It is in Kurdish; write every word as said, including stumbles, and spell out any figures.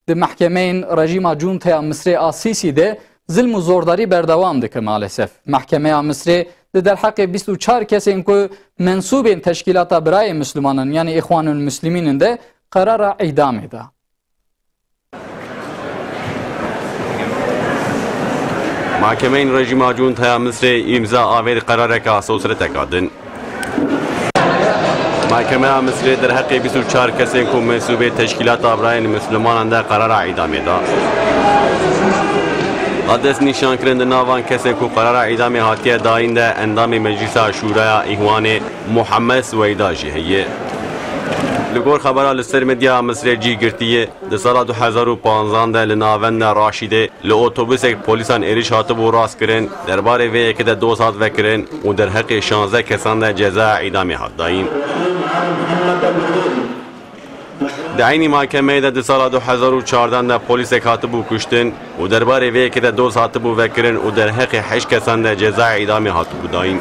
Di mehkemeyên rejîma Cunteya Misrê a Sîsî de zilm û zordarî berdewam dike maalesef. Mehkemeya Misrê di derheqê bîst û çar kesên ku mensûbên Teşkîlata Birayên Mislimanan, yanî Îxwanul Muslimîn in de qerara îdamê da. Mahkemeyên rejîma Cunteya Misrê îmza avêt qerareka sosreteka din. Mahkemeya Misrê derheqê bîst û çar kesên ku mensûbê Teşkîlata Birayên Mislimanan de qerara îdamê da. A dest nîşankirin di nav van kesên ku qerara îdamê hatiye dayîn de endamê Meclisa Şûraya Îhwanê Muhammed Sweyda jî heye. Li gor xebera li ser medya Misrê cî girtiye, di sala du hezar û panzan de li navenda Raşîdê li otobusek polîsan êrîş hatibû rastkirin, derbarê vê yekê de doz hat vekirin û derheqê şanzdeh kesan de cezaya îdamê hat dayîn. Di eynî mahkemeyê de di sala du hezar û çardeh de polîsek hatibû kuştin û derbarê vê yekê de doz hatibû vekirin û derheqê heşt kesan de cezaya îdamê hatibû dayîn.